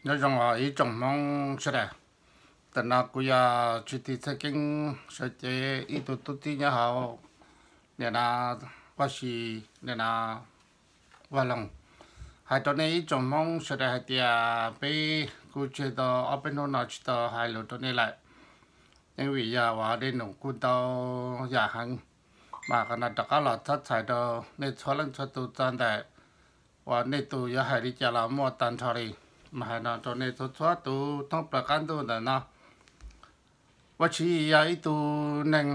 Nyob zoo os ib tsoom Hmoob sawv daws. Tam no kuv yog Tswv Tij Txhiaj Keeb sawv cev ib tug tub txib nyob hauv nim no Vaj Si, nim no Vaj Loog, hais rau nej ib tsoom Hmoob sawv daws hais tias peb kuj tseg tau ob peb hnub no tsis tau hais lus rau nej lawm. Yeej vim yog uas dej num kuj ntau yam heev, mas qhov no rov qab los txhab txhais rau nej txhua leej txhua tus txog ntawm uas nej tus yuav hais li cas los muaj tag nrho li. Mas hais no rau nej txhua txhua tus thoob plaws qab ntuj ntawm no. Vaj Tswv yog ib tug neeg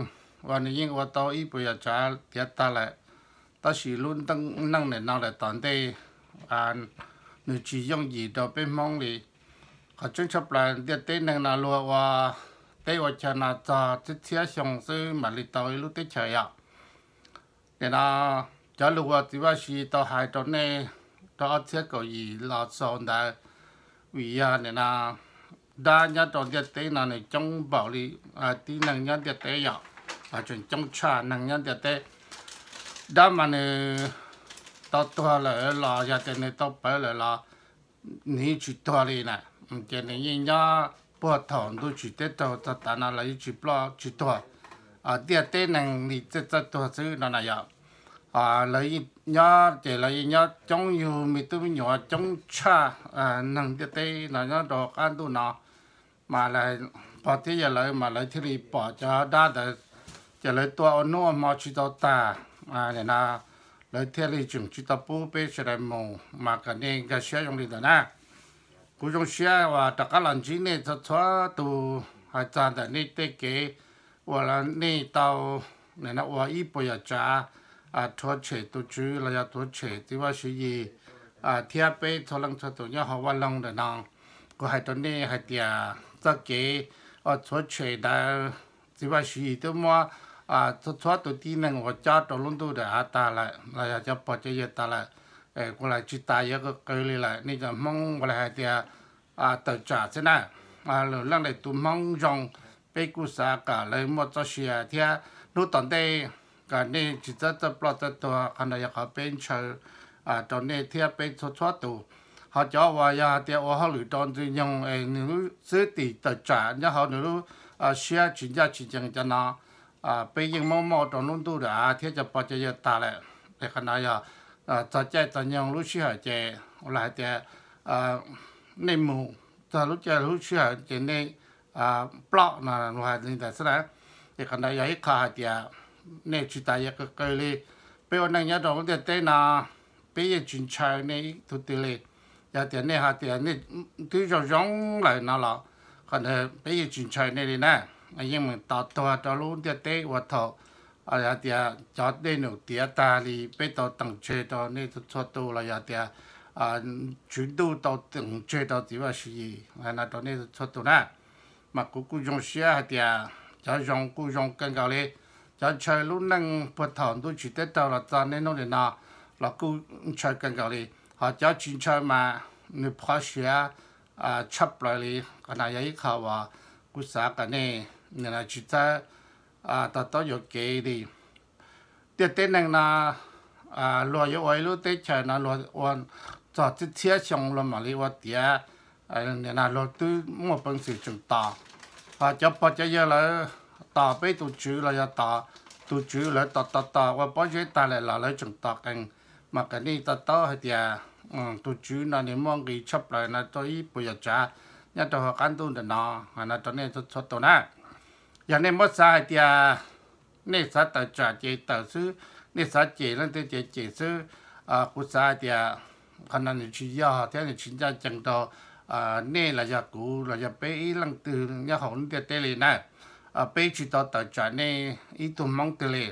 uas nws yeej ua tau ib puas yam tsav tiav tag lawm, tab sis lub neej nim no lawm tom ntej nws tsis yooj yim rau peb Hmoob li. Qhov tseeb tshaj plaws ntiaj teb neeg no luag ua teb ua chaw no txog txhiab txhiab xyoo xwb mam li tau ib lub teb chaws yom. Nim no cov lus uas txiv Vaj Si tau hais rau nej rau ob txhiab kaum yim los xaus ntawd, vim yog nim no dab nyob rau ntiaj teb no nws coob npaum li tib neeg nyob ntiaj teb yom, tseem coob tshaj neeg nyob ntiaj teb. Dab mas nws tau tuag lawm los yog tias nws tau pawv lawm los nws yeej tsis tuag li na, ces nws yeej nyob puag thaum ntuj tsim teb raug txog tav no lawv yeej tsis ploj tsis tuag. Ntiaj teb neeg li txawj txawj tuag xwb no na yom. Lawv yeej nyob ces lawv yeej nyob coob yug me tub me nyuam coob tshaj neeg ntiaj teb no nyob rau qab ntuj no. Mas pog thiab yawg lawv mas lawv thiaj li pom cov dab ntawd, ces lawv tua ua hnub ua hmo tsis tau tag. Nim no lawv thiaj li tseem tsis tau pub peb sawv daws mus, mas kom nej nkag siab zoo li ntawd na. Kuv zoo siab uas rov qab los ntsib nej txhua txhua tus hais txog ntawm nej tej kev uas nej tau nim no ua ib puas yam tsav rhuav tshem tus Tswv los yog rhuav tshem txiv Vaj Siv Yis thiab peb txhua leej txhua tus nyob hauv Vaj Loog ntawm no. Kuv hais rau nej hais tias txoj kev uas rhuav tshem ntawd txiv Vaj Siv Yis twb muab txhua txhua tus tib neeg uas cob rau lub ntuj dawm av tag lawm los yog cov pog cov yawg tag lawm. Kuv lam tsis tas yuav qw qw li lawm, nej cov Hmoob ua li hais tias tawm tsam xwb na. Lwm leej lwm tus Hmoob zoo, peb kuj xav kom lawv muaj txoj sia thiab hnub tom ntej kom nej tsis txawj txawj ploj txawj tuag, qhov ntawd yog qhov peb ntshaw rau nej thiab peb txhua txhua tus. Ho cov uas yog hais tias ua hauj lwm rau Ntxwg Nyoog es nws lub xwb tim tawm tsam nyob hauv nws lub siab tsis ncaj tsis ncees cov no, peb yeej muab muab rau lub ntuj dawm av thiab cov pog cov yawg tag lawm. Es qhov no yog txog caij txog nyoog lub sij hawm ces ua li hais tias nej mus txog lub caij lub sij hawm ces nej ploj no, luag hais li ntawd xwb na. Ces qhov ntawd yog ib qho hais tias nej tsis tas yuav qw qw li. Peb ua neej nyob rau lub ntiaj teb no, peb yeej tsis ntshaw nej ib tug twg li. Yog tias nej hais tias nej twb zoo zoo lawm no los qhov ntawd peb yeej tsis ntshaw nej li na. Yeej mus tos tuag rau lub ntiaj teb uas thaum hais tias cov dej num tiav tag li peb tau teem tseg rau nej txhua tus los yog tias Tswv Ntuj tau teem tseg rau txiv Vaj Siv Yis no rau nej txhua tus na. Mas kuv kuj zoo siab hais tias cov zoo kuj zoo kawg nkaus li. Cov ntshaw lub neej puag thaum ntuj tsim teb raug los txog niaj hnub nim no los kuj ntshaw kawg nkaus li. Ho cov tsis ntshaw mas nws phov siav tshaj plaws li. Qhov no yog ib qho uas kuv xav kom nej tsis txhob to taub yuam kev li. Ntiaj teb neeg no luag yuav ua ib lub teb chaws no luag ua txog txhiab txhiab xyoo luag mam li ua tiav. Nim no luag twb muaj peev xwm tseem tos. Ho cov pog cov yawg lawv tos peb tus Tswv los yog tos tus Tswv lawv tos tos tos ua pob zeb tag lawm los lawv tseem tos qees. Mas kom nej to taub hais tias tus Tswv no nws muaj nqis tshaj plaws no rau ib puas yam tsav nyob rau hauv qab ntuj ntawm no, no rau nej txhua tus na. Yog nej muab xav hais tias nej xav tawm tsam ces tawm xwb, nej xav cem leej twg ces cem xwb. Kuv xav hais tias qhov no nws tsis yog thiab nws tsis ncaj ncees rau nej los yog kuv los yog peb ib leej twg nyob hauv lub ntiaj teb li na. Peb tsis tau tawm tsam nej ib tug Hmoob twg li.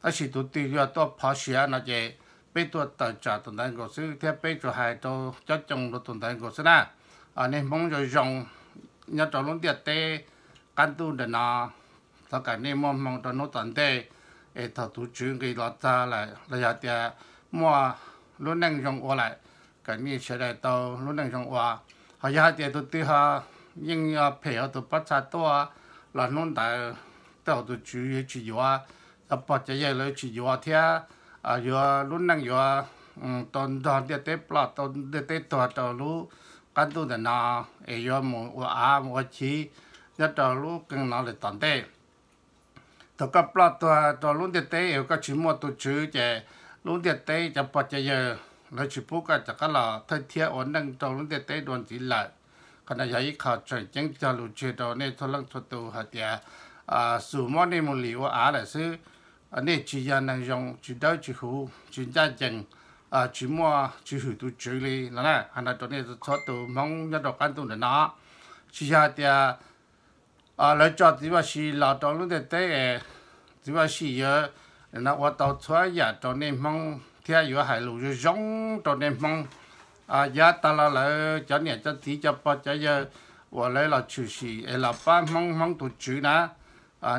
Tab sis tus twg yuav tuaj phov siav no ces peb tuaj tawm tsam tus ntawd nkaus xwb thiab peb tsuas hais rau cob coo rau tus ntawd nkaus xwb na. Nej Hmoob zoo zoo nyob rau lub ntiaj teb qab ntuj ntawm no, thov kom nej muaj hmoo rau hnub tom ntej, es thaum tus Tswv nqis los txog lawm los yog tias muaj lub neej zoo ua lawm, kom nej sawv daws tau lub neej zoo ua. Ho yog hais tias tus twg ho yeej phem hauv tus pob txha tuaj los hnub ntawd tej zaum tus Tswv yuav tsis yuav, cov pog cov yawg lawv tsis yuav thiab yuav lub neej yuav tau nrog ntiaj teb ploj, tau ntiaj teb tuag rau lub qab ntuj ntawm no, es yuav mus ua av mus ua chiv nyob rau lub qee no lawm tom ntej. Thaum koj ploj tuag rau lub ntiaj teb es koj tsis muaj tus tswv ces lub ntiaj teb cov pog cov yawg lawv tsis pub koj rov qab los thawj thiab ua neej rau lub ntiaj teb dua ntxiv lawm. Qhov no yog ib qho tseem ceeb cog lus tseg rau nej txhua leej txhua tus hais tias, xus muab nej mus lim ua av lawm xwb, nej tsis yog neeg zoo, tsis dawb tsis huv, tsis ncaj ncees, tsis muaj, tsis hwm tus tswv li no na. Hais no rau nej txhua tus Hmoob nyob rau qab ntuj ntawm no, tsis yog hais tias lawv tso txiv Vaj Siv los rau lub ntiaj teb, txiv Vaj Siv yuav ua tau txhua yam rau nej Hmoob thiab yuav hais lus zoo zoo rau nej Hmoob. Yav tas los lawv cov niam cov txiv cov pog cov yawg uas lawv los tshwm sim es los pab Hmoob, Hmoob tus tswv na,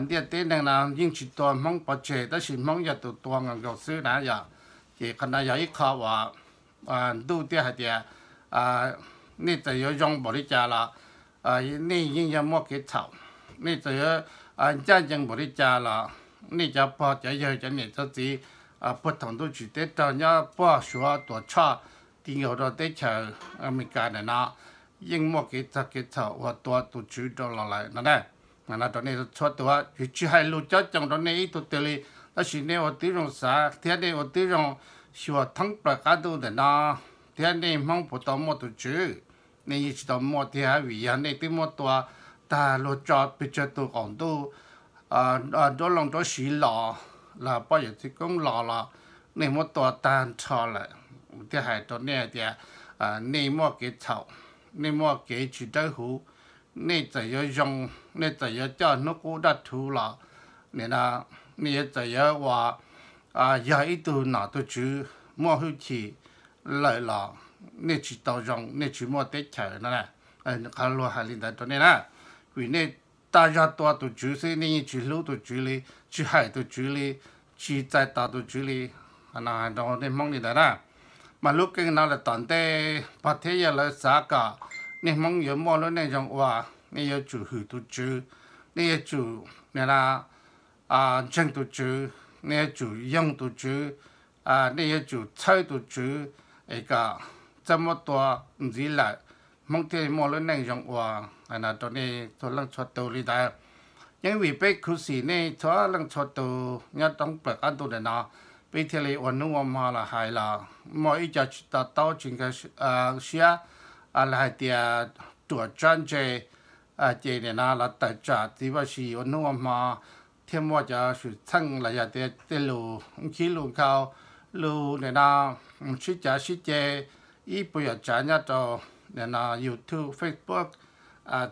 ntiaj teb neeg no yeej tsis tua Hmoob pov tseg, tab sis Hmoob yog tus tua nkaus nkaus xwb na yom. Ces qhov no yog ib qho uas ntuj thiaj hais tias, nej txawm yuav zoo npaum li cas los nej yeej yog muaj kev txhaum. Nej txawm yuav ncaj ncees npaum li cas los nej cov pog cov yawg cov niam cov txiv puag thaum ntuj tsim teb raug nyob puag Suav Tuam Tshoj ti nkaus rau teb chaws Amelikas ntawm no yeej muaj kev txog kev txhaum uas tua tus tswv rau los lawm no na. No rau nej txhua tus, tsis hais lus cob coos rau nej ib tug twg li, tab sis nej ua tib zoo xav thiab nej ua tib zoo xyuas thoob plaws qab ntuj ntawm no thiab nej Hmoob puas tau muaj tus tswv. Nej yeej tsis tau muaj tiag vim yog nej twb muab tua tag luag tso pes tsawg tus qaum ntuj, nruab looj nruab siv los, los poj yawm txiv koob los los nej muab tua tag nrho lawm. Thiaj hais rau nej hais tias nej muaj kev txhaum, nej muaj kev tsis dawb huv. Nej txawm yuav zoo, nej txawm yuav coj hnub qub daj rhuv los, nim no nej yuav txawm yuav ua yog ib tug nom tus tswv muaj hwj chim lawm los nej tsis tau zoo, nej tsis muaj teb chaws no. Qhov luag hais li ntawd rau nej na, vim nej tag zog tua tus tswv xwb, nej yeej tsis hlub tus tswv li, tsis hais tus tswv li, tsis txais tos tus tswv li. Hais rau nej Hmoob li ntawd na. Mas lub keeb no lawm tom ntej pog thiab yawg lawv xav kom nej Hmoob yuav muaj lub neej zoo ua, nej yuav tsum hwm tus tswv, nej yuav tsum ntseeg tus tswv, nej yuav tsum yoog tus tswv, nej yuav tsum txhawb tus tswv, es kom txaj muab tua ntxiv lawm, Hmoob thiaj muaj lub neej zoo ua. Hais no rau nej txhua leej txhua tus li ntawd. Yeej vim peb khuv xim nej txhua leej txhua tus nyob thoob plaws qab ntuj ntawm no, peb thiaj li ua hnub ua hmo los hais los muaj ib co tsis to taub tsis nkag siab, los hais tias ruam tsab ntse, ces nim no los tawm tsam txiv Vaj Siv ua hnub ua hmo thiaj muaj cov xwm txheej los yog tias tej lus khib lus nkhaus, lus nim no sib cav sib ceg ib puas yam tsav nyob rau nim no YouTube, Facebook,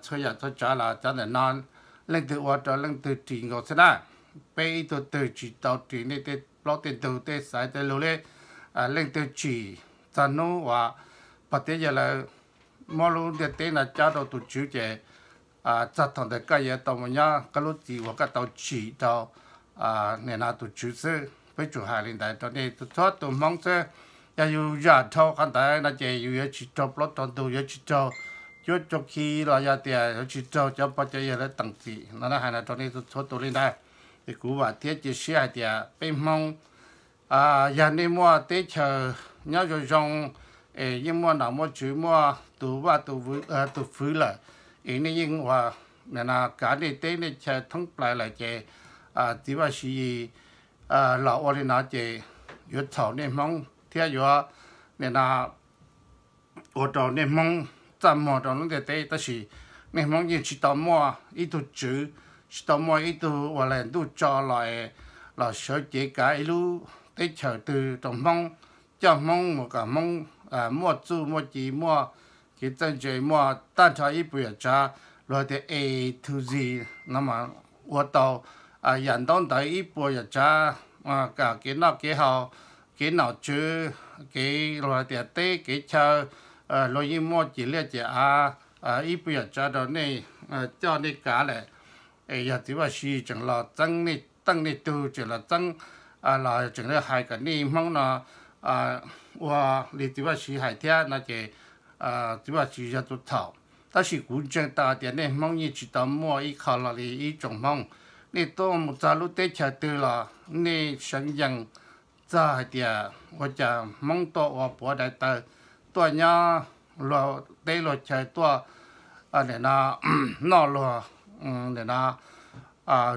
txhua yam txhua tsav los cov ntawm no leej twg ua rau leej twg ris nkaus xwb na. Peb ib tug twg tsis tau ris nej tej plaub tej ntug tej xaiv tej lus li. Leej twg tsim txog hnub uas pog thiab yawg lawv muab lub ntiaj teb no cob rau tus tswv ces txog thaum ntawd koj yuav tau mus nyob koj lub txim uas koj tau tsim rau nim no tus tswv xwb. Peb tsuas hais li ntawd rau nej txhua tus Hmoob xwb. Yog yus zam dhau qhov ntawd no ces yus yuav tsis raug plaub raug ntug, yuav tsis raug cuab tsuj khi los yog tias yuav tsis raug cov pog cov yawg lawv teem txim no. Hais no rau nej txhua tus li ntawd, es kuv vam thiab cia siab hais tias peb Hmoob, yog nej muaj teb chaws nyob zoo zoo, es yeej muaj nom muaj tswv, muaj tus vaj tus fwv lawm, es nej yeej ua nim no kav nej teb nej chaw thoob plaws lawm ces txiv Vaj Siv Yis los ua li no ces yuav txhaum nej Hmoob thiab yuav nim no ua rau nej Hmoob txaj muag rau lub ntiaj teb. Tab sis nej Hmoob yeej tsis tau muaj ib tug tswv, tsis tau muaj ib tug uas lam ntuj tso los, los sawv cev kav ib lub teb chaws twg rau Hmoob, coj Hmoob mus kom Hmoob muaj txuj muaj ci, muaj kev txawj ntse, muaj tag nrho ib puas yam tsav, luag tias A to Z no mas ua tau yam ntaub ntawv ib puas yam tsav, kom kev noj kev haus, kev nom tswv, kev luag tias teb kev chaw, luag yeej muaj cim liaj cim av ib puas yam tsav rau nej, coj nej kav lawm. Es yog txiv Vaj Siv tseem los txeeb nej teej nej tug, tseem los txeeb, los tseem hais kom nej Hmoob no ua li txiv Vaj Siv hais thiab no ces txiv Vaj Siv yog tus txhaum. Tab sis kuv ntseeg tau tias nej Hmoob yeej tsis tau muaj ib qho los li ib tsoom Hmoob. Nej tuaj mus txog lub teb chaws twg los nej seev yees txog hais tias ua cas Hmoob tuaj ua puav daim tawv, tuaj nyob luag teb luag chaw, tuaj nim no noj luag, nim no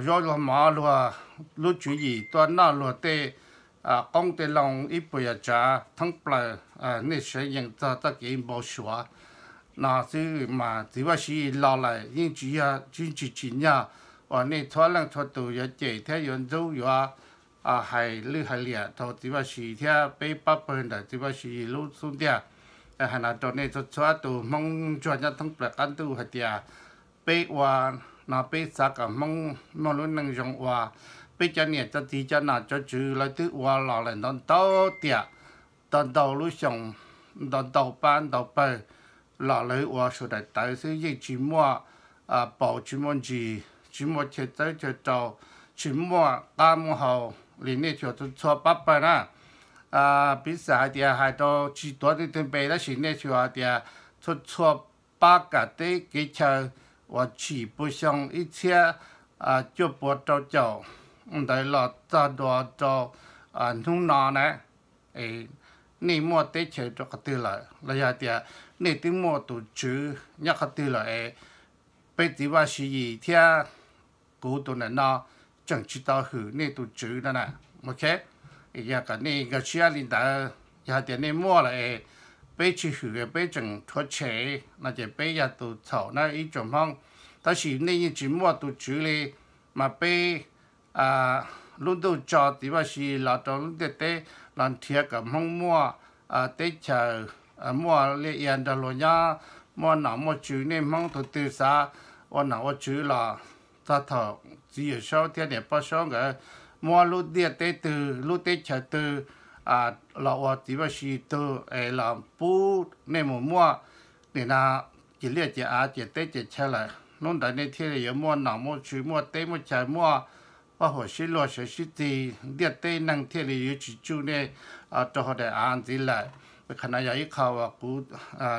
zaub luag mov, luag lub tswv yim, tuaj noj luag tej qoob tej loo ib puas yam tsav thoob plaws, nej seev yees txog txoj kev npau suav no xwb mas txiv Vaj Siv Yis los lawm yeej tsis yog tsis tsim nyog uas nej txhua leej txhua tus yuav cem thiab yuav ntxub yuav hais lwj hais liam rau txiv Vaj Siv thiab peb pab pawg ntawm txiv Vaj Siv Yis lub xub ntiag. Hais no rau nej txhua txhua tus Hmoob ntsuag nyob thoob plaws qab ntuj hais tias peb ua no peb xav kom Hmoob muaj lub neej zoo ua. Peb cov niam cov txiv cov nom cov tswv lawv twb ua los lawm ntau ntau tiam, ntau ntau lub xyoo, ntau ntau pab ntau pawg los lawv ua sawv daws tawv xwb yeej tsis muaj paus tsis muaj ntsis, tsis muaj chaw txawb chaw rau, tsis muaj qab muaj hau li nej txhua txhua pab pawg na. Piv xam hais tias hais rau tsis tuav leej twg npe tab sis nej txhua hais tias txhua txhua pab kam teb kev chaw uas tsim puas xyoo ib txhiab cuaj puas rau caum ntawd los txog dua rau hnub no na, nej muaj teb chaws rau qhov twg lawm los yog tias nej twb muaj tus tswv nyob qhov twg lawm es peb txiv Vaj Siv Yis thiab kuv tus ntawm no tseem tsis tau hwm nej tus tswv no na. Ok, yog kom nej nkag siab li ntawd, yog hais tias nej muaj lawm es peb tsis hwm peb tseem rhuav tshem no ces peb yog tus txhaum na ib tsoom Hmoob. Tab sis nej yeej tsis muaj tus tswv li, mas peb lub ntuj tso txiv Vaj Siv Yis los rau lub ntiaj teb los nrhiav kom Hmoob muaj teb chaws, muaj liaj ia nrog luag nyob, muaj nom muaj tswv. Nej Hmoob tus twg xav ua nom ua tswv los txog thaum txiv Yawm Saub thiab niam Poj Saub nkawd muab lub ntiaj teb twg lub teb chaws twg los ua txiv Vaj Siv Yis tug es los pub nej mus muaj nim no ces liaj ces av ces teb ces chaw lawm, hnub ntawd nej thiaj li yuav muaj nom muaj tswv muaj teb muaj chaw muaj paj huam sib luag sawv sib txig, ntiaj teb neeg thiaj li yuav tsis tsuj nej rau hauv daim av ntxiv lawm. Qhov no yog ib qho uas kuv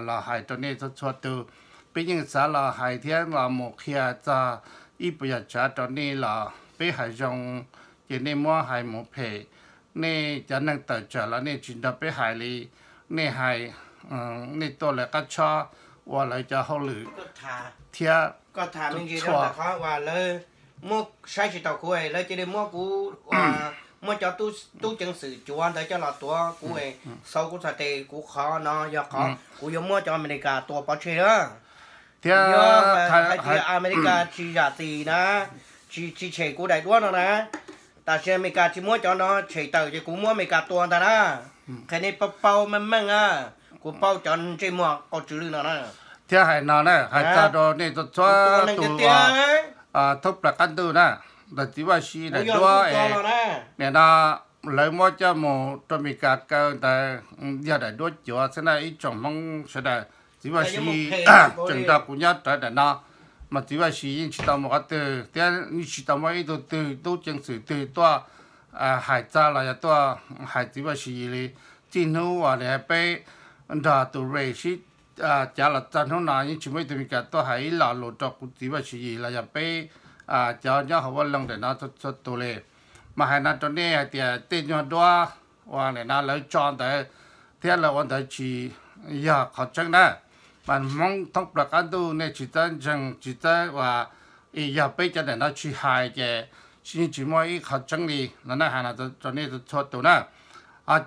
los hais rau nej txhua txhua tus. Peb yeej xav los hais thiab los mus qhia txog ib puas yam tsav rau nej los peb hais zoo ces nej muab hais mus phem, nej cov neeg tawm tsam los nej tsis nrog peb hais li, nej hais, nej tuaj lawv qab tshob ua lawv cov hauj lwm thiab txhua lawv muab saib tsis taus kuv, lawv cia li muab kuv, muab cov tub ceev xwm cuav ntawd coj los tuav kuv, xauv kuv txhais tes. Kuv qhov no yog qhov kuv yuav muab cov Amelikas tua pov tseg na. Thiab hais tias Amelikas tsis zam txim na, tsis tshem kuv daim duab no na, tam sim Amelikas tsis muab cov no tshem tawm ces kuv muab Amelikas tua ntag na. Qhia nej paub paub meej meej na, kuv paub cov ntsej muag qau tsw lwj no na. Thiab hais no na, hais txog rau nej txhua tus thoob plaws qab ntuj na, ntawm txiv Vaj Siv daim duab es nim no lawv muab coj mus rau Amelikas kaw ntawd yog daim duab cuav xwb na ib tsoom Hmoob sawv daws. Txiv Vaj Siv tseem nrog kuv nyob rawv daim no, mas txiv Vaj Siv yeej tsis tau mus qhov twg thiab yeej tsis tau muaj ib tug twg tub ceev xwm twg tuaj hais txog los yog tuaj hais txiv Vaj Siv Yis li. Txij hnub uas peb nrog tus Ray sib cav los txog hnub no yeej tsis muaj ib tug Amelikas tuaj hais ib lo lus rau kuv txiv Vaj Siv Yis los yog peb cov nyob hauv vaj loog ntawm no txhua tus li. Mas hais no rau nej hais tias tej nyuag duab uas nim no lawv tso ntawd thiab lawv ua ntawd tsis yog qhov tseeb na. Mas Hmoob thoob plaws qab ntuj nej tsis txawj ntseeg tsis txawj uas yog peb cov ntawm no tsis hais ces yeej tsis muaj ib qho tseeb li no na. Hais no rau nej txhua tus na.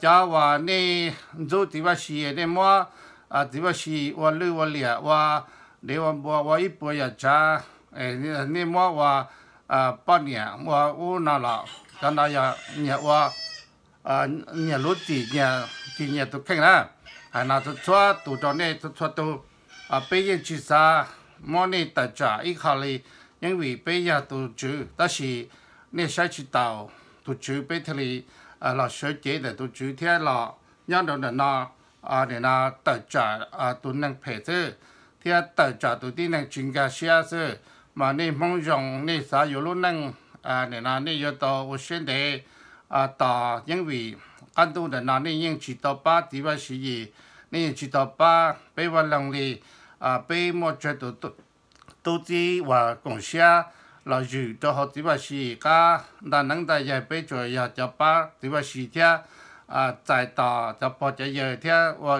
Cov uas nej ntxub txiv Vaj Siv, nej muab txiv Vaj Siv ua lwj ua liam ua dev ua npua ua ib puas yam tsav, nej muab ua poj niam ua ub no los cov no yog nyias ua nyias lub txim, nyias txim nyias tus kheej na. Hais no txhua txhua tus rau nej txhua txhua tus, peb yeej tsis xav muab nej tawm tsam ib qho li, yeej vim peb yog tus tswv tab sis nej saib tsis taus tus tswv peb thiaj li los sawv cev ntawm tus tswv thiab los nyob rau ntawm no, nim no tawm tsam tus neeg phem xwb thiab tawm tsam tus tib neeg tsis nkag siab xwb. Mas nej Hmoob zoo nej xav yuav lub neej, nim no nej yuav tau ua siab ntev tos, yeej vim qab ntuj ntawm no nej yeej tsis tau pab txiv Vaj Siv Yis, nej yeej tsis tau pab peb vaj loog li. Peb muaj tsawg tus tub txib uas koom siab los zwm rau hauv txiv Vaj Sim qab ntaj neeb ntaj yaig, peb tsuas yog cov pab txiv Vaj Sim thiab txais tos cov pog cov yawg thiab ua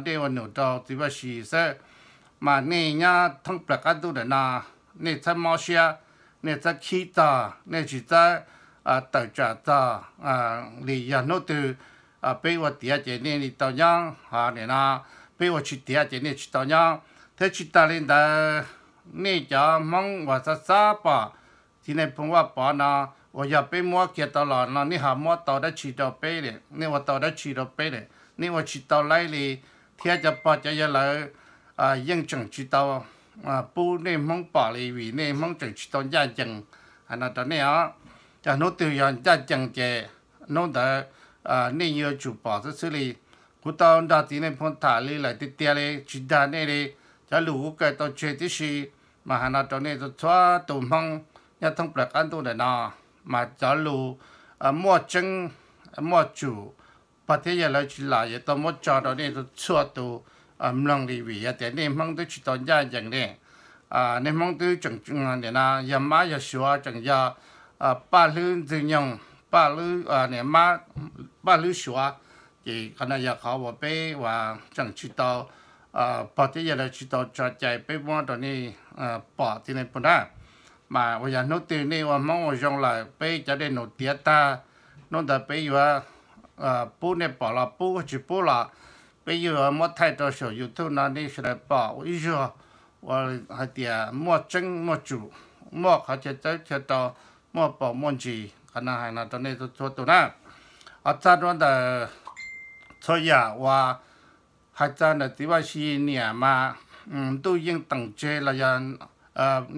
dej ua num rau txiv Vaj Sim xwb. Mas nej nyob thoob plaws qab ntuj ntawm no, nej txhob mob siab, nej txhob khib txog, nej tsis txhob tawm tsam txog li. Yog hnub twg peb ua tiav ces nej li tau nyob, ho nim no peb ua tsis tiav ces nej tsis tau nyob. Thiab tsis tas li ntawd, nej cov Hmoob uas xav xav pom txiv Nais Phoo Vaj Pov no, uas yog peb muab kiag tau los no nej ho muab tau dab tsi rau peb li, nej ua tau dab tsi rau peb li, nej ua tsis tau laib li. Thiab cov pog cov yawg lawv yeej tseem tsis tau pub nej Hmoob pom li vim nej Hmoob tseem tsis tau ncaj ncees. Hais no rau nej os, cov hnub twg yog ncaj ncees ces hnub ntawd nej yuav tsum pom xwb xwb li. Kuv tau nrog txiv Nais Phoo tham li lawm tiag tiag li, tsis dag nej li. Cov lus kuv kaw tau tseg tib si, mas hais no rau nej txhua tus Hmoob nyob thoob plaws qab ntuj ntawm no, mas cov lus muaj tseeb muaj tsum, pog thiab yawg lawv tsis lam yuav tau muab tso rau nej txhua tus mloog li vim yog tias nej Hmoob twb tsis tau ncaj ncees ne. Nej Hmoob twb tseem nim no yog mab yog suav, tseem yog paj hlwb ntxwg nyoog, paj hlwb paj hlwb suav. Ces qhov no yog qhov uas peb uas tseem tsis tau, pog thiab yawg lawv tsis tau tso cai peb muab rau nej pom txiv Nais Phoo na. Mas uas yog hnub twg nej ua Hmoob ua zoo lawm, peb cov dej num tiav tag, hnub ntawd peb yuav pub nej pom los pub, tsis pub los peb yuav muab thaij rau saum YouTube no nej sawv daws pom ua ib zaug, ua hais tias muaj tseeb muaj tsum, muaj qhov chaw txawb chaw rau, muaj paus muaj ntsis. Qhov no hais no rau nej txhua tus na. Ho txog rau ntawm txhua yam uas hais txog ntawm txiv Vaj Sib niam mas ntuj yeej teem tseg los yog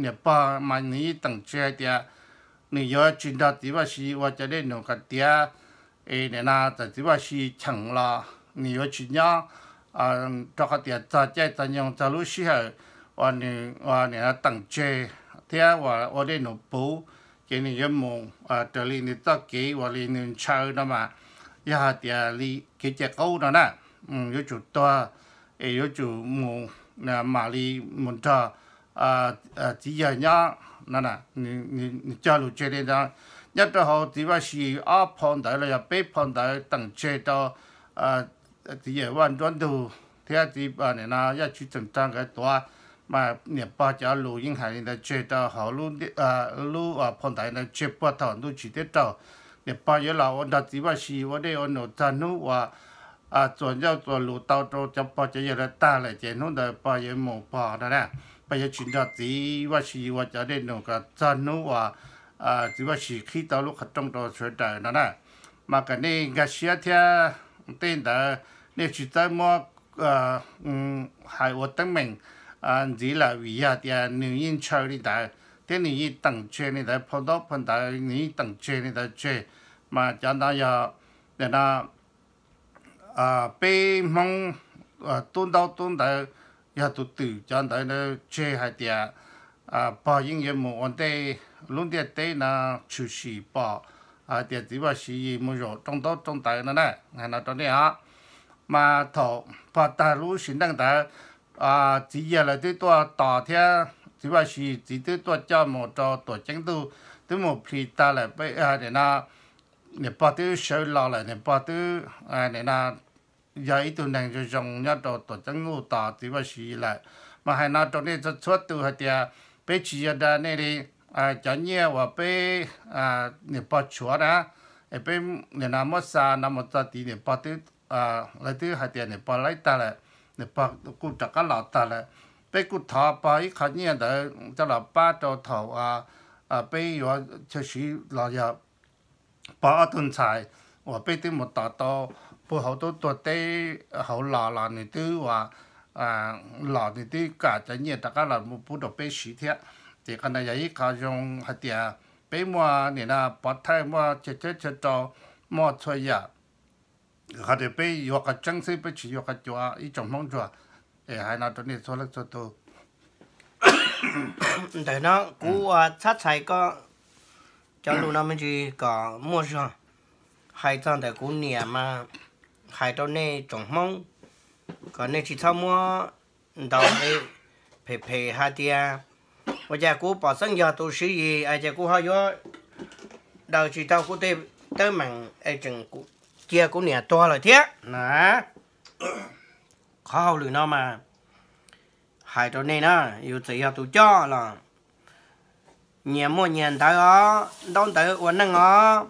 niam pog mas nws yeej teem tseg hais tias nws yuav tsis nrog txiv Vaj Sib ua cov dej num kom tiav. Es nim no txawm txiv Vaj Sib cheem los nws yuav tsis nyob, rau qhov tias txog caij txog nyoog txog lub sij hawm uas nws nim no teem tseg thiab uas ua dej num puv, ces nws yuav mus raws li nws txoj kev uas li nws ntshaw no mas yog hais tias li kev cai qub no na, yuav tsum tuag, es yuav tsum mus mam li mus nrog txiv yawg nyob no. Nws cog lus tseg li ntawd. Nyob rau hauv txiv Vaj Sib ob phau ntawv los yog peb phau ntawv teem tseg rau txiv yawg Vaj Nruab Ntug thiab txiv, nim no Yaj Tswv Txeem Rog nkawd tuav, mas niam pog cov lus yeej hais li ntawd tseg rau hauv lub phau ntawv ntawd tseg puag thaum ntuj tsim teb raug. Niam pog yuav los ua nrog txiv Vaj Sib ua dej ua num txog hnub uas txuas ncauj txuas lus tau rau cov pog cov yawg lawv tag lawm ces hnub ntawd pog yuav mus pog no na. Pog yuav tsis nrog txiv Vaj Sib ua cov dej num kom txog hnub uas txiv Vaj Sib qhib tau lub qhov rooj rau sawv daws no na. Mas kom nej nkag siab thiab, tej ntawd nej tsis txawj muab hais ua teeb meem ntxiv lawm vim yog tias nws yeej ntshaw li ntawd thiab nws yeej teem tseg li ntawd, phau ntaub phau ntawv nws yeej teem tseg li ntawd tseg. Mas cov ntawd yog, nim no peb Hmoob tub ntaub tub ntawv yog tus twm cov ntawd tseg hais tias pog yeej yuav mus ua ntej lub ntiaj teb no tshwm sim pom hais tias txiv Vaj Sib mus zaum rooj ntaub rooj ntawv no na. Hais no rau nej os, mas thaum pog tag lub sim neej ntawd, txiv yawg lawv twb tuaj tos thiab txiv Vaj Sib txiv twb tuaj coj mus rau tuam ceeb ntuj, twb mus plhis tag lawm. Nim no niam pog twb sawv los lawm, niam pog twb, nim no yog ib tug neeg zoo zoo nyob rau tuam ceeb ntuj tos txiv Vaj Sib lawm. Mas hais no rau nej txhua txhua tus hais tias peb tsis yog dag nej li. Cov nyiaj uas peb niam pog tshuav na, es peb nim no muab xa no mus txog tid niam pog twb, lawv twb hais tias niam pog laib tag lawm, niam pog kuj rov qab los tag lawm. Peb kuj thov pog ib qho nyiaj ntawd coj los pab rau thaum peb yuav chaw siv los yog pog ob tug ntxhais uas peb twb mus tos tau puag hauv tub tuag teb hauv los los nws twb ua, los nws twb kam cov nyiaj rov qab los mus pub rau peb siv thiab. Ces qhov ntawd yog ib qho zoo hais tias peb muaj nim no pov thawj, muaj chaw txawb chaw rau, muaj txhua yam. Qhov tias peb yuav qhov tseeb xwb, peb tsis yuav qhov cuav ib tsoom Hmoob ntsuag. Es hais no rau nej txhua leej txhua tus. Ntawm no kuv ua txhab txhais koj cov lus no me ntsis kom muaj zog. Hais txog ntawm kuv niam mas hais rau nej tsoom Hmoob kom nej tsis txhob muab ntaus phem phem hais tias Ua cas kuv pom xeeb yog tus Siv Yis es kuv ho yuav daws tsis tau kuv tej teeb meem es tseem cia kuv niam tuag lawm thiab na. Qhov hauj lwm no mas hais rau nej na, yus txawm yog tus coj los nyias muaj nyias ntawv os, ntaub ntawv ua neej os,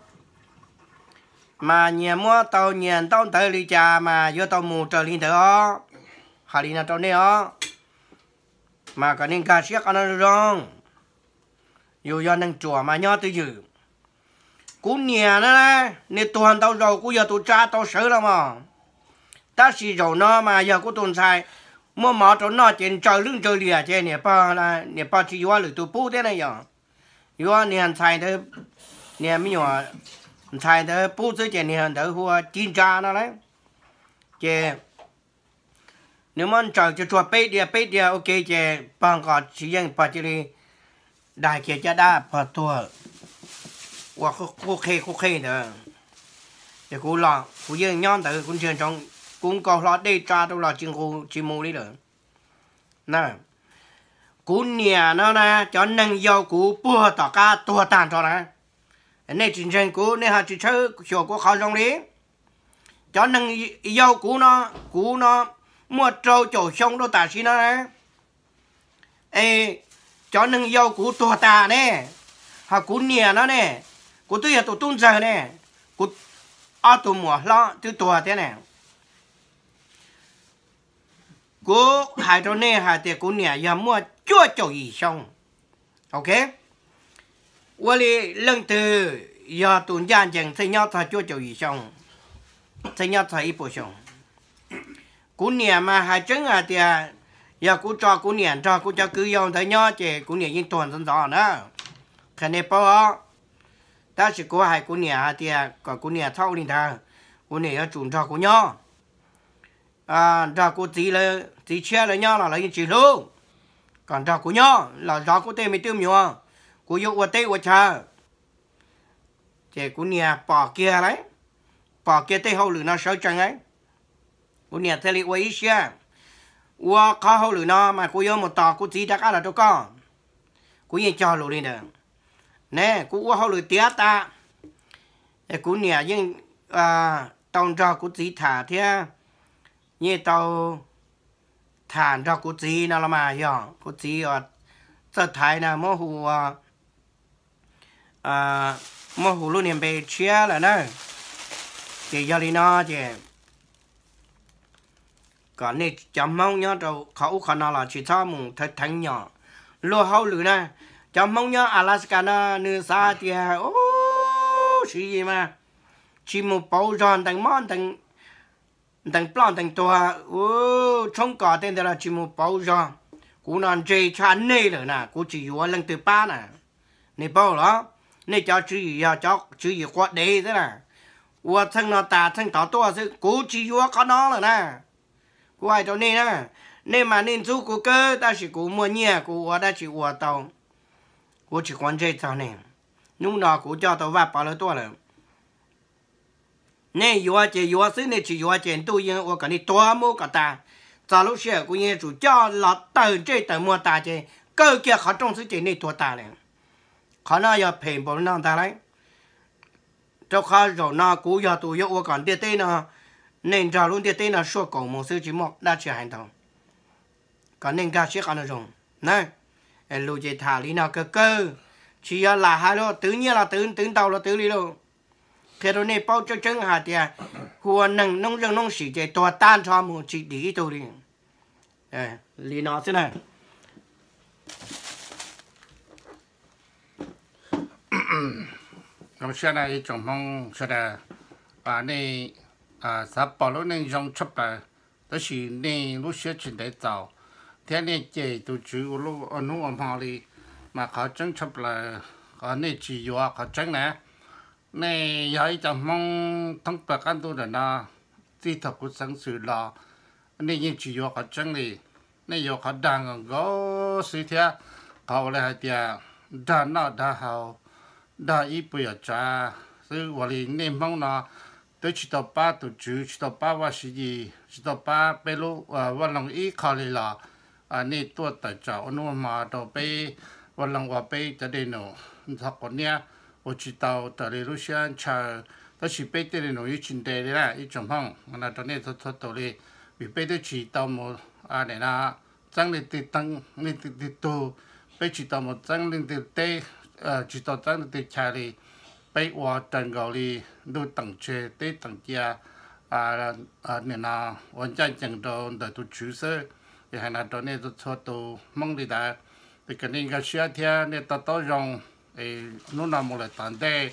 mas nyias muab tau nyias ntaub ntawv li cas mas yuav tau mus raws li ntawd os. Hais li no rau nej os, mas kom nej nkag siab qhov no zoo zoo. Yus yog neeg ruam mas nyob twj ywm. Kuv niam na, nws tuag ntau zaus kuv yog tus tsa tau sawv los mas, tab sis zaum no mas yog kuv tus ntxhais muab mov rau noj ces ntsaws lwb ntsaws liam ces niam pog tsis yuav lwm tus pub thiab ne yog, yuav niag ntxhais ntawd, niag me nyuam ntxhais ntawd pub xwb ces niag ntawd hu ua Ci Ntsa no lauj. Ces nws muab ntsaws tsuag tsuag peb diav peb diav ua ke ces pog nqos tsis yeej, pog cia li dai kiag caj dab pog tuag ua qub qhe qub qhe ntawd. Ces kuv los kuv yeej nyob ntawd kuv ntsia ntsoov, kuv nkaus hlo dej tsa rau los tsis nqus tsis mus li lawm. Kuv niam no na, cov neeg yau kuv puag tom qab tuag tag nrho na. Nej tsis ntseeg kuv, nej ho tsis tshawb xyuas kuv qhov zoo li. Cov neeg yau kuv no, kuv no muaj rau caum xyoo rau tam sim no na. Es cov neeg yau kuv tuag tas ne, ho kuv niam no ne, kuv twb yog tus tub ntxawg ne, kuv ob tug muam hlob twb tuag thiab ne. Kuv hais rau nej hais tias kuv niam yog muaj cuaj caum yim xyoo, ok. Ua li leej twg yog tus ncaj ncees txheej nyob txog cuaj caum yim xyoo, txheej nyob txog ib puas xyoo. Kuv niam mas hais tseeb hais tias yog kuv tso kuv niam nrog kuv cov kwv yau ntawd nyob ces kuv niam yeej tuag ntxov ntxov na. Qhia nej paub os. Tab sis kuv hais kuv niam hais tias kom kuv niam txhob ua li ntawd, kuv niam yuav tsum nrog kuv nyob, nrog kuv txiv, txiv tshiab lawv nyob los lawv yeej tsis hlub, kom nrog kuv nyob los zov kuv tej me tub me nyuam, kuv yuav ua teb ua chaw. Ces kuv niam pom kiag lauj, pom kiag tej hauj lwm no sawv tsees lauj, kuv niam thiaj li ua ib siab, ua qhov hauj lwm no mas kuv yuav mus tos kuv txiv rov qab los rau koj, kuv yeej cog lus li ntawd ne. Kuv ua hauj lwm tiav tas, kuv niam yeej tau nrog kuv txiv tham thiab, yeej tau tham nrog kuv txiv no los mas yog kuv txiv txawj thaiv na, muab hu ua, muab hu lub niag npe tshiab lawm na. Ces yog li no ces kom nej cov Hmoob nyob rau qhov ub qhov no los tsis txhob mus theev nyom luag hauj lwm na. Cov Hmoob nyob Alaska no nws xav tias, u, Siv Yis mas tsis mus pauv zog ntees mob ntees ploj ntees tuag, u, tshoob kos tej ntawd los tsis mus pauv zog. Kuv no ntse tshaj nej lawm na, kuv tsis yuav leej twg pab na. Nej paub los? Nej cov tswv yim yog cov tswv yim quav dev xwb na, ua txheej no tas txheej tod tuaj xwb, kuv tsis yuav qhov no lawm na. Kuv hais rau nej na, nej mas nej ntxub kuv kawg tab sis kuv muaj nyiaj kuv ua dab tsi ua tau, kuv tsis quav ntsej txog nej. Hnub no kuv coj tau Vaj Pov lawv tuaj lawm. Nej yuav ces yuav xwb, nej tsis yuav ces ntuj yeej ua kom nej tuag mus kom tas. Txog lub sij hawm kuv yeej yuav tsum coj los tawm ntsej tawm muag tas ces kaw kiag qhov rooj xwb ces nej tuag tas li. Qhov no yog phem npaum no ntag lauj. Rau qhov zaum no kuv yog tus yuav ua kom ntiaj teb no, nej nrog lub ntiaj teb no suaj kaum mus xwb tsis muaj dab tsi hais ntau. Kom nej nkag siab qhov no zoo na. Lus ces tham li no kawg kawg, tsis yog lam hais los twv nyiaj los twv, twv ntau los twv li lauj. Qhia rau nej paub tseeb tseeb hais tias hu ua neeg noob zeej noob sim ces tuag tag nrho mus tsis dim ib tug li. Li no xwb na. Zoo siab na ib tsoom Hmoob sawv daws, nej xav pom lub neej zoo tshaj plaws, tab sis nej lub siab tsis ntev txaus, thiab nej cem tus Tswv ua hnub ua hmo li, mas qhov tseeb tshaj plaws, qhov nej tsis yuav qhov tseeb na. Nej yog ib co Hmoob thoob plaws qab ntuj ntawm no, txij thaum kuv xeev xwm los, nej yeej tsis yuav qhov tseeb li. Nej yuav qhov dag nkaus nkaus xwb thiab qhov ua li hais tias dag noj dag haus, dag ib puas yam tsav xwb. Ua li nej Hmoob no twb tsis tau pab tus Tswv, tsis tau pab Vaj Siv Yis, tsis tau pab peb lub Vaj Loog ib qho li los, nej tuaj tawm tsam ua hnub ua hmo rau peb Vaj Loog ua peb cov dej num ntxhov quav niab ua tsis tau raws li lub siab ntshaw. Tab sis peb tej dej num yeej tsis ntev li na ib tsoom Hmoob, no rau nej txhua txhua tus li, vim peb twb tsis tau mus, nim no txeeb leej twg tug, peb tsis tau mus txeeb leej twg teb, tsis tau txeeb leej twg chaw li. Peb ua raws nkaus li ntuj teem tseg teb teem cia, nim no ua ncaj ncees rau ntawm tus Tswv xwb. Es hais no rau nej txhua tus Hmoob li ntawd, es kom nej nkag siab thiab nej to taub zoo, es hnub no mus lawm tom ntej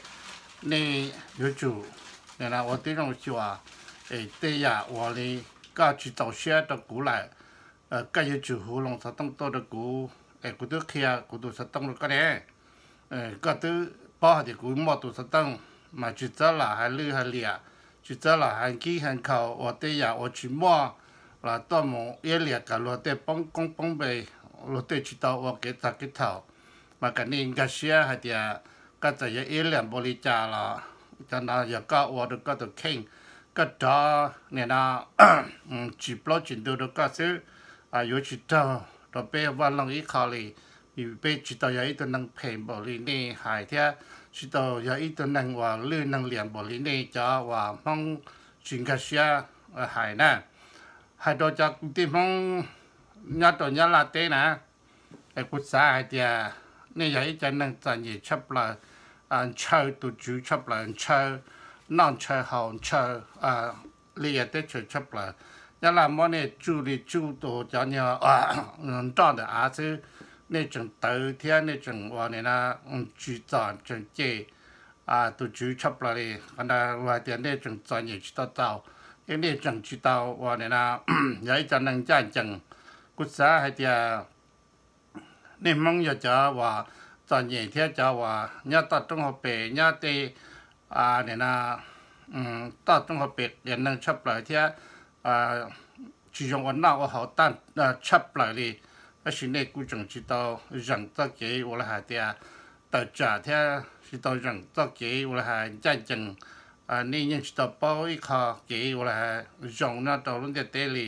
nej yuav tsum nim no ua tib zoo xyuas, es tej yam uas li koj tsis txaus siab rau kuv lawm, koj yuav tsum hu loo xov tooj tuaj rau kuv, es kuv twb qhia kuv tus xov tooj rau koj ne. Koj twb paub hais tias kuv muaj tus xov tooj, mas tsis txhob los hais lwj hais liam, tsis txhob los hais nkig hais nkhaus ua tej yam uas tsis muaj los tuaj mus iab liam kom luag tej poob koob poob npe, luag tej tsis tau ua kev txog kev thaum. Mas kom nej nkag siab hais tias koj txawm yuav iab liam npaum li cas los cov no yog koj ua rau koj tus kheej, koj rov nim no tsis plaub tsis ntug rau koj xwb, yuav tsis raug rau peb Vaj Loog ib qho li. Peb tsis tau yog ib tug neeg phem npaum li nej hais thiab tsis tau yog ib tug neeg uas lwj neeg liam npaum li nej cov uas Hmoob tsis nkag siab hais na. Hais rau cov kwv tij Hmoob nyob rau Nyab Laj teb na, es kuv xav hais tias nej yog ib cov neeg txom nyem tshaj plaws, ntshaw tus Tswv tshaj plaws, ntshaw noj ntshaw haus, ntshaw liaj teb chaws tshaj plaws. Nyab Laj muab nej tsuj li tsuj tus cov nyuag nroj ntawm av xwb, nej tseem tawv thiab nej tseem ua nim no tsis txom, tseem cem tus Tswv tshaj plaws li. Qhov ntawd hais tias nej tseem txom nyem tsis tau txaus, thiab nej tseem tsis tau ua nim no yog ib cov neeg ncaj ncees. Kuv xav hais tias nej Hmoob yog cov uas txom nyem thiab cov uas nyob toj roob hauv pes, nyob tej nim no toj roob hauv pes qias neeg tshaj plaws thiab tsis zoo ua noj ua haus tag tshaj plaws li. Tab sis nej kuj tseem tsis tau zeem txoj kev uas lawv hais tias tawm tsam thiab tsis tau zeem txoj kev uas lawv hais ncaj ncees. Nej yeej tsis tau paub ib qho kev uas lawv hais zoo nyob rau lub ntiaj teb li.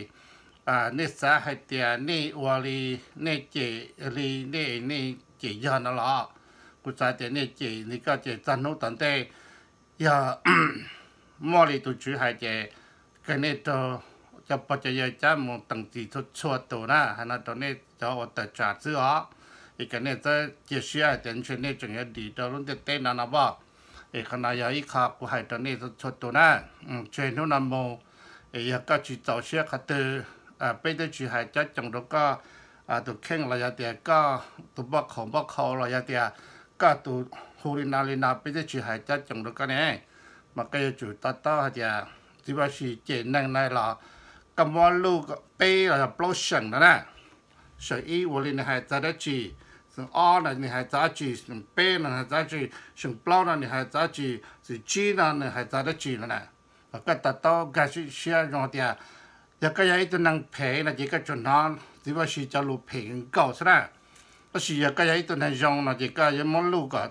Nej xav hais tias nej ua li, nej cem li, nej nej cem yog no los? Kuv xav tias nej cem li koj ces txog hnub tom ntej yog muaj li tus Tswv hais ces kom nej raug cov pog cov yawg cab mus teem txim txhua txhua tus na. Hais no rau nej cov uas tawm tsam xwb os, es kom nej txawj cia siab hais tias ntshe nej tseem yuav dim rau lub ntiaj teb no no pom. Es qhov no yog ib qho kuv hais rau nej txhua tus na. Tseg hnub no mus, es yog koj tsis txaus siab qhov twg, peb twb tsis hais cob coos rau koj tus kheej los yog tias koj tus npoj qhaus npoj qhau los yog tias koj tus hu li no li no, peb twb tsis hais cob coos rau koj ne. Mas koj yuav tsum to taub hais tias txiv Vaj Sis cem neeg na los koj muab luj peb los yog plaub seem no na. Seem ib ua li nws hais txog dab tsi, seem ob no nws hais txog dab tsi, seem peb no nws hais txog dab tsi, seem plaub no nws hais txog dab tsi, seem tsib no nws hais txog dab tsi no na. Koj to taub nkag siab zoo tias yog koj yog ib tug neeg phem no ces koj tsuas hnov txiv Vaj Sis cov lus phem nkaus xwb na. Tab sis yog koj yog ib tug neeg zoo no ces koj yuav muab luj kom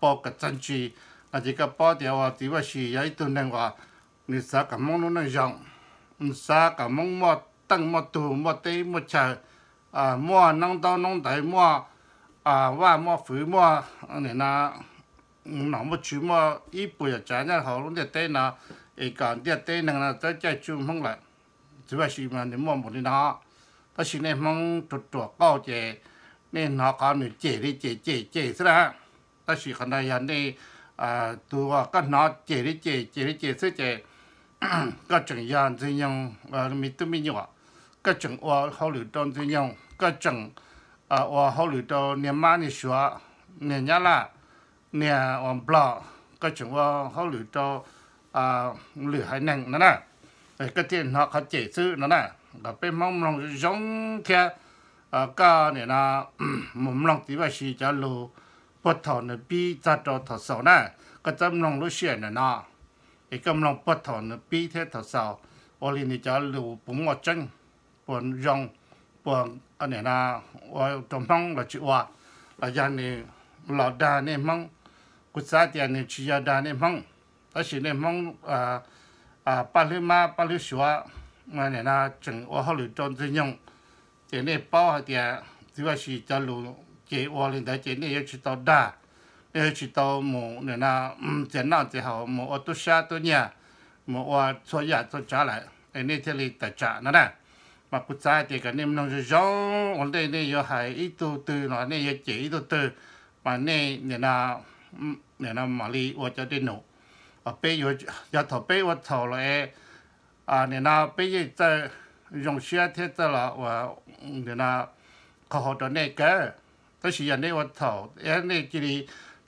pau kom txog ntsis no ces koj paub tias uas txiv Vaj Sis yog ib tug neeg uas nws xav kom Hmoob lub neej zoo, nws xav kom Hmoob muaj teej muaj tug, muaj teb muaj chaw, muaj noob ntaub noob ntawv, muaj vaj muaj fwv, muaj nim no nom muaj tswv, muaj ib puas yam tsav nyob hauv lub ntiaj teb no, es kom ntiaj teb neeg no txawj caij tsuj Hmoob lawm. Txiv Vaj Sis mas nws muaj npaum li no. Tab sis nej Hmoob ruam ruam qauj ces nej hnov qhov nws cem li cem cem cem xwb na. Tab sis qhov ntawd yog nej tus uas koj hnov cem li cem cem li cem xwb ces koj tseem yog Ntxwg Nyoog me tub me nyuam, koj tseem ua hauj lwm rau Ntxwg Nyoog, koj tseem ua hauj lwm rau niag mab niag suav, niag nyab laj, niag uas nplog, koj tseem ua hauj lwm rau lwm haiv neeg no na. Koj thiaj hnov qhov cem xwb no na. Kom peb Hmoob mloog zoo thiab koj nim no mus mloog txiv Vaj Sis cov lus puag thaum nws pib txog rau thaum xaus na. Koj txawb mloog lub sij hawm ntawm no, es koj mloog puag thaum nws pib thiab thaum xaus, ua li nws cov lus puas muaj tseeb, puas zoo, puas nim no ua rau Hmoob los tsis ua, los yog nws los dag nej Hmoob. Kuv xav tias nws tsis yog dag nej Hmoob, tab sis nej Hmoob pab hlwb mab pab hlwb suav nim no tseem ua hauj lwm rau Ntxwg Nyoog, ces nej paub hais tias txiv Vaj Sis cov lus ces ua li ntawd ces nej yuav tsis tau dag, nej yuav tsis tau mus nim no txiav noj txiav haus, mus ua tub sab tub nyiag, mus ua txhua yam txhua tsav lawm es nej thiaj li tawm tsam no na. Mas kuv xav hais tias kom nej mloog zoo zoo ua ntej nej yuav hais ib tug twg los nej yuav cem ib tug twg, mas nej nim no mam li ua cov dej num. Peb yuav, yog thaum peb ua txhaum los es nim no peb yeej txawj zoo siab thiab txawj los ua nim no qhov hau rau nej kawg, tab sis yog nej ua txhaum nej cia li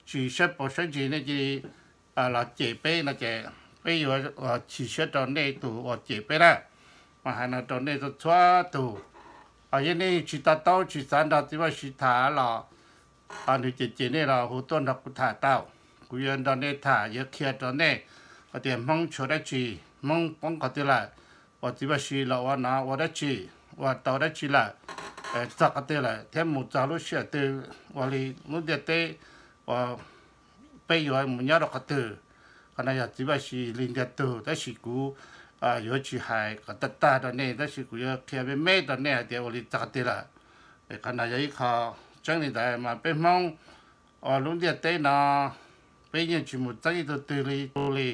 tsis saib paus saib ntsis nej cia li los cem peb no ces peb yuav chim siab rau nej tus uas cem peb na. Mas hais no rau nej txhua txhua tus, yog nej tsis to taub tsis xav nrog txiv Vaj Siv tham los nws cem cem nej los hu tuaj nrog kuv tham tau. Kuv yuav nrog nej tham, yuav qhia rau nej hais tias Hmoob tshuav dab tsi, Hmoob poob qhov twg lawm, uas txiv Vaj Siv los ua no ua dab tsi, ua tau dab tsi lawm, txog qhov twg lawm thiab mus txog lub sij hawm twg ua li lub ntiaj teb uas peb yuav mus nyob rau qhov twg. Qhov no yog txiv Vaj Siv li ntiag tug, tab sis kuv yuav tsis hais kom tag tag rau nej, tab sis kuv yuav qhia me me rau nej hais tias ua li txog qhov twg lawm. Es qhov no yog ib qho tseeb li ntawd mas peb Hmoob ua lub ntiaj teb no peb yeej tsis mus txeeb ib tug twg li tus li.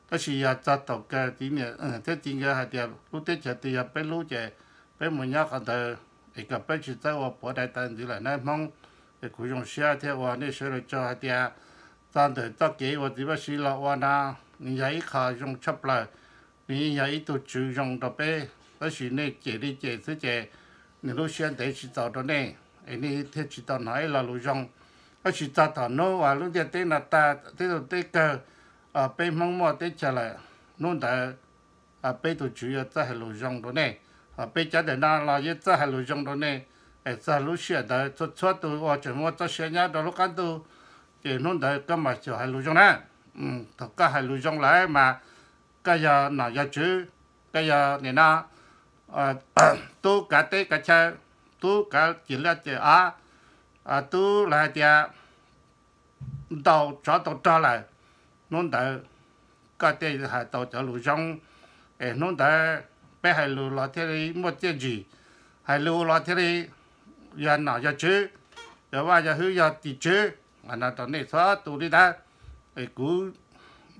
Tab sis yog txog thaum kawg txiv niam thiab txiv nkawd hais tias lub teb chaws twg yog peb lub ces peb mus nyob qhov ntawd, es kom peb tsis txawj ua puav dai taw ntxiv lawm nawb Hmoob. Es kuv zoo siab thiab ua nej sawv daws tsaug hais tias txog ntawm txoj kev uas txiv Vaj Siv los ua no, nws yog ib qho zoo tshaj plaws, nws yeej yog ib tug tswv zoo rau peb, tab sis nej cem li cem xwb ces nws lub siab ntev tsis txaus rau nej, es nej thiaj tsis tau hnov ib lo lus zoo. Tab sis txog thaum hnub uas lub ntiaj teb no tag, teb tug teb kawg, peb Hmoob muaj teb chaws lawm, hnub ntawd peb tus tswv yuav txawj hais lus zoo rau nej, peb cov ntawm no los yuav txawj hais lus zoo rau nej. Es txog lub sij hawm ntawd txhua txhua tus uas tseem muaj txoj sia nyob rau lub qab ntuj, ces hnub ntawd koj mam xyaum hais lus zoo na. Thaum koj hais lus zoo lawm mas koj yog nom yog tswv, koj yog nim no tub kav teb kav chaw, tub kav cim liaj cim av, tub lawv hais tias ntaus tsov tau rog lawm, hnub ntawd koj thiaj hais tau cov lus zoo, es hnub ntawd peb hais lus los thiaj li muaj txiaj ntsig, hais lus los thiaj li yog nom yog tswv, yog vaj yog hwj yog tim tswv. No rau nej txhua tus li ntawd, es kuv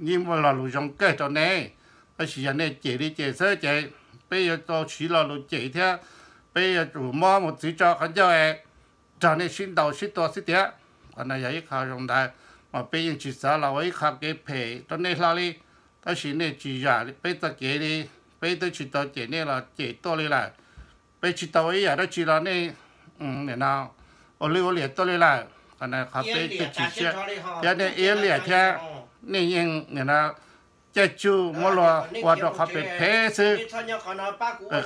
yeej muaj lo lus zoo kawg rau nej, tab sis yog nej cem li cem xwb ces peb yuav tau siv lo lus cem thiab peb yuav tsum muab mus txwv tso qhov ncauj es nrog nej sib ntaus sib tua xwb tiag. Qhov no yog ib qho zoo ntawd, mas peb yeej tsis xav los ua ib qho kev phem rau nej hlo li, tab sis nej tsis zam peb txoj kev li, peb twb tsis tau cem nej los cem tuaj li lawm. Peb tsis tau ua ib yam dab tsi los nej nim no ua lwj ua liam tuaj li lawm. Qhov no qhov peb twb tsis siab thiab nej iab liam thiab nej yeej nim no caij tsuj muab luag ua rau qhov phem phem xwb.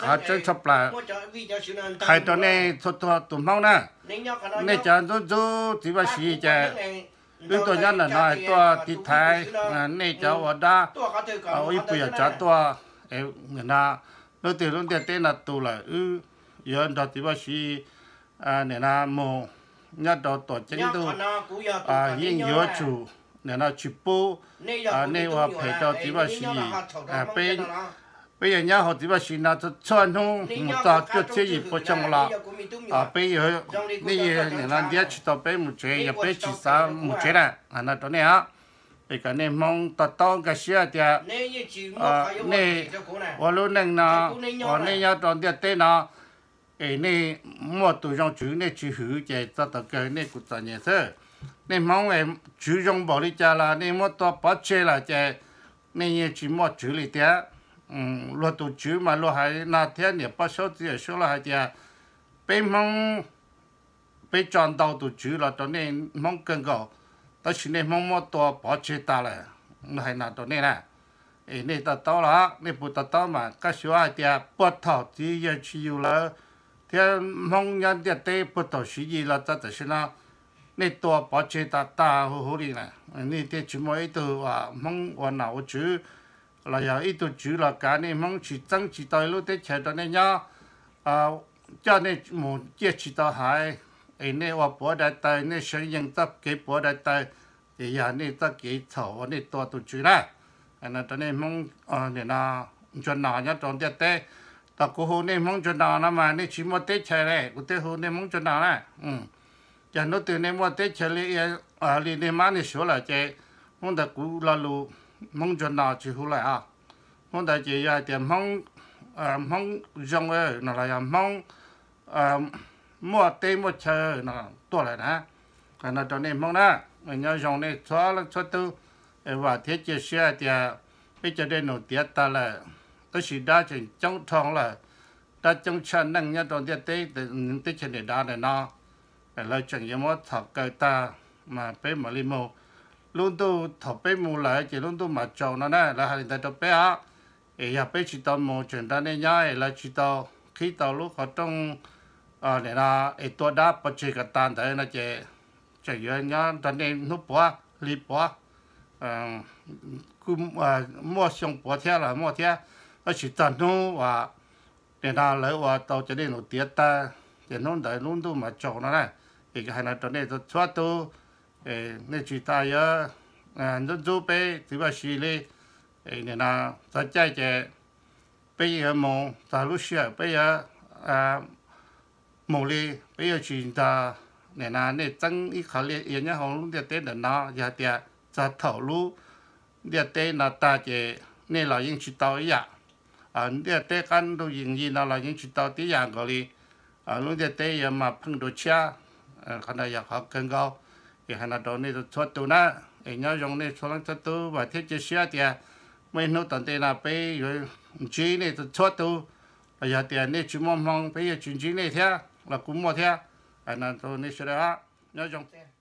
Qhov tseeb tshaj plaws hais rau nej txhua txhua tus Hmoob na, nej cov ntxub ntxub txiv Vaj Siv ces wb tuaj nyob ntawm no tuaj tiv thaiv nej cov ua dab, ua ib puas yam tsav tuaj. No lub twg lub ntiaj teb no tu lawm wb yuav nrog txiv Vaj Siv nim no mus nyob rau tuam ceeb ntuj, yeej yuav tsum nim no tsis pub nej ua phem rau txiv Vaj Siv. Peb, peb yog nyob hauv txiv Vaj Siv no txhua txhua hnub mus txog cuaj txhiab yim pua xyoo los, peb, nej nim no ntiab tsis tau peb mus tsev, yog peb tsis xav mus tsev na. No rau nej os, es kom nej Hmoob to taub nkag siab tias nej ua lub neej no, uas nej nyob rau ntiaj teb no, es nej muaj tus zoo tswv nej tsis hwv ces txog thaum kawg nej kuj txom nyem xwb. Nej Hmoob es tswv zoo npaum li cas los nej muab tua pov tseg lawm ces nej yeej tsis muaj tswv li tiag. Luag tus tswv mas luag hais no thiab niam poj saub txiv yawm saub los hais tias peb Hmoob, peb tso ntau tus tswv los rau nej Hmoob kawg nkaus, tab sis nej Hmoob muab tua pov tseg tas lawm. Hais no rau nej na, es nej to taub los nej puas to taub mas koj xyuas hais tias puag thaum txiv yawg tsis yus lawv thiab Hmoob nyob ntiaj teb puag thaum Siv Yis los txog tam sim no, nej tua pov tseg tas tas huv huv li na. Nej thiaj tsis muaj ib tug Hmoob ua nom ua tswv los yog ib tug tswv los kav nej Hmoob tsis txeeb tsis tau ib lub teb chaws rau nej nyob, coj nej mus ciaj tsis tau haiv, es nej ua puav dai taw, nej seev yees txoj kev puav dai taw, ces yog nej txoj kev txhaum uas nej tua tus tswv na. Rau nej Hmoob nim no ntsuag no nyob rau ntiaj teb, thaum kuv hu nej Hmoob ntsuag no no mas nej tsis muaj teb chaws li, kuv thiaj hu nej Hmoob ntsuag no na. Yog hnub twg nej muaj teb chaws li, li nej mab nej suav lawm ces hnub ntawd kuv lo lus Hmoob ntsuag no tsis hu lawm os. Hnub ntawd ces yog hais tias Hmoob, Hmoob zoo no los yog Hmoob muaj teb muaj chaw no tuaj lawm na. No rau nej Hmoob na, nyob zoo nej txhua leej txhua tus, vam thiab cia siab hais tias peb cov dej num tiav tag lawm, tab sis dab tseem coob dhau lawm, dab coob tshaj neej nyob rau ntiaj teb, teb chaws niam dav ntawm no. Lawv tseem yuav muab txhom kaw tag, mas peb mam li mus. Lub ntuj thaum peb mus lawm ces lub ntuj mam tsaus no na, lawv hais li ntawd rau peb os. Es yog peb tsis tau mus tseem nrog nej nyob es lawv tsis tau qhib tau lub qhov rooj, nim no, es tua dab pov tseg kom tas ntawd no ces tseem yuav nyob nrog nej hnub puav hli puav, kuj muaj xyoo puav thiab los muaj thiab. Tab sis txog hnub uas nim no lawv ua tau cov dej num tiav tag ces hnub ntawd lub ntuj mas tsaus no na. Es hais no rau nej txhua tus, nej tsis tas yuav ntxub ntxub peb txiv Vaj Siv li. Nim no txog caij ces peb yeej yuav mus, txog lub sij hawm peb yuav mus li. Peb yuav tsis nrog nim no nej txeeb ib qho liaj ia nyob hauv lub ntiaj teb ntawm no. Yog hais tias txog thaum lub ntiaj teb no tag ces nej los yeej tsis tau ib yam. Ntiaj teb qab ntuj yees yig no los yeej tsis tau tib yam nkaus li. Lub ntiaj teb yuav mas pheej dua tshiab. Qhov no yog qhov kawg nkaus. Es hais no rau nej txhua tus na, es nyob zoo nej txhua leej txhua tus, vam thiab cia siab tias muaj ib hnub tom ntej no peb yuav ntsib nej txhua tus. Los yog tias nej tsis muaj hmoo peb yuav tsis ntsib nej thiab los kuj muaj thiab. Hais no rau nej sawv daws, nyob zoo.